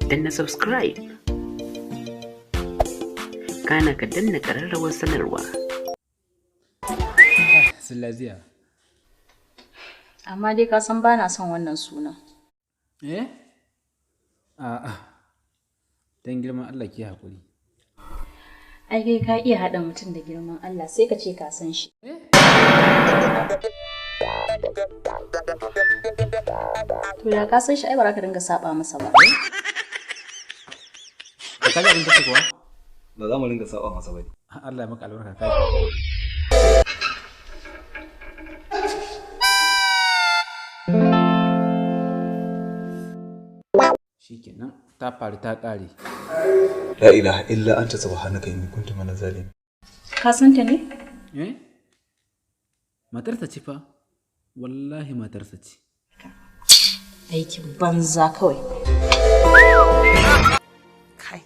Danna subscribe. Kana ka danna ƙararrawar sanarwa. Silaziya. Amma dai ka san ba na son wannan sunan. Eh? A'a. Dan girman Allah ki haƙuri. Ai kai ka iya haɗa mutum da girman Allah sai ka ce ka san shi. To da ka san shi ai ba za ka dinga saba masa ba. Ba ka ga abin da kuwa? Ba za mu dinga saba masa ba. Allah ya maka albarka kai. Shikenan ta faru ta ƙare. La ilaha illa anta subhanaka inni kuntu minaz zalimin. Ka san ta ne? Eh? Matarsa ce fa? Wallahi matarsa ce. Aikin banza kawai. Kai.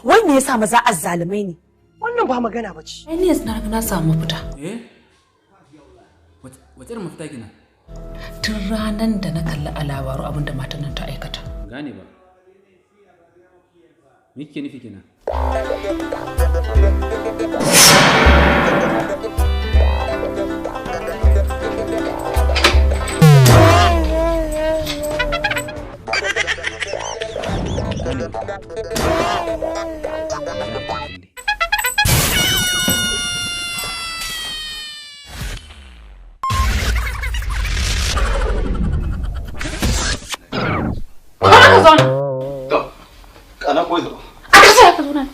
Wai me yasa maza azzalumai ne? Wannan ba magana ba ce. Ai ne yanzu na riga na samu mafita. Eh? Wace irin mafita kenan? Tun ranar da na kalli a labaru abin da matan nan ta aikata. Gane ba. Me kike nufi kenan? Ka zauna. To, kana koyi zo. A kasa ka zauna.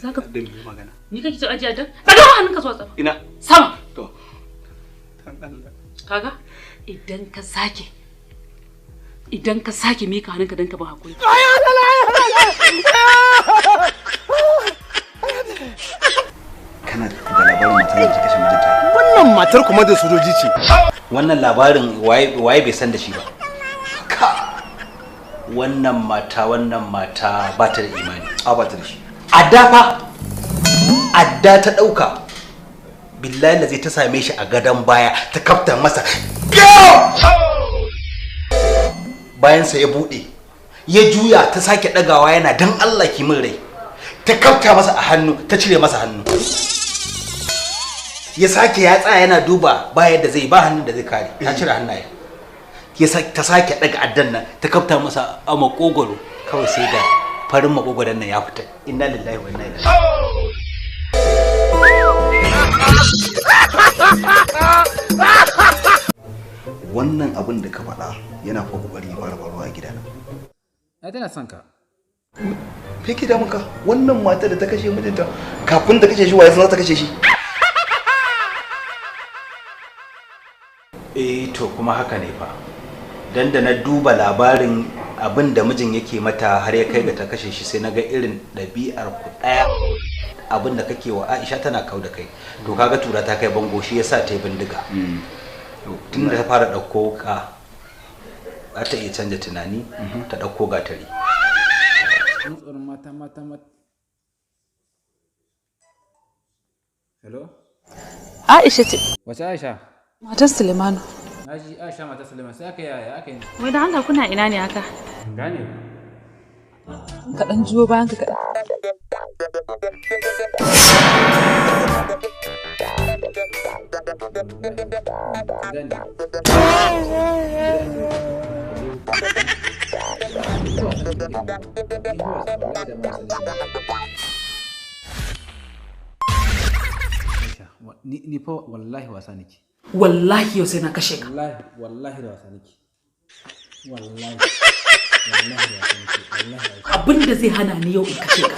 Za ka Da mu magana. Ni kake so ajiya dan? Daga hannunka zuwa sama. Ina. Sama. To. Dan Allah. Kaga idan ka sake mika hannunka dan ka ban hakuri. Kana da labarin matar da ta kashe mijinta. Wannan matar kuma da sojoji ce. Wannan labarin waye bai san da shi ba. Ka wannan mata ba ta da imani. A ba ta da shi. Adda fa adda ta dauka. Billahi da zai ta same shi a gadon baya ta kafta masa. Bayan sa ya bude. Ya juya ta sake dagawa yana dan Allah ki min rai. Ta kafta masa a hannu ta cire masa hannu. Ya sake ya tsaya yana duba ba yadda zai ba hannun da zai kare ta cire hannaye. Ya ta sake daga addan nan ta kafta masa a makogoro kawai sai ga farin makogoron nan ya fita. Inna lillahi wa inna ilaihi. Wannan abin da ka faɗa yana fa kokari fara faruwa a gidana. Ai tana son ka. Me ke damun ka? Wannan matar da ta kashe mijinta kafin ta kashe shi waye san za ta kashe shi? Eh to kuma haka ne fa. Dan da na duba labarin abin da mijin yake mata har ya kai ga ta kashe shi sai na ga irin ɗabi'ar ku ɗaya. Abin da kake wa Aisha tana kau da kai. To kaga tura ta kai bango shi yasa ta yi bindiga. Tun da ta fara ɗauko wuka za ta iya canja tunani ta ɗauko gatari. Mun tsoron mata mata mata. Hello? Aisha ce. Wace Aisha? Matar Sulemanu. Na ji Aisha matar Suleiman sai aka yaya aka yi. Wai da Allah kuna ina ne haka? Gane. Ka dan juyo bayan ka kaɗan. Gane. Ni fa wallahi wasa nake. Wallahi yau sai na kashe ka. Wallahi wallahi da wasa nake. Wallahi. Wallahi da wasa nake. Wallahi. Abin da zai hana ni yau in kashe ka.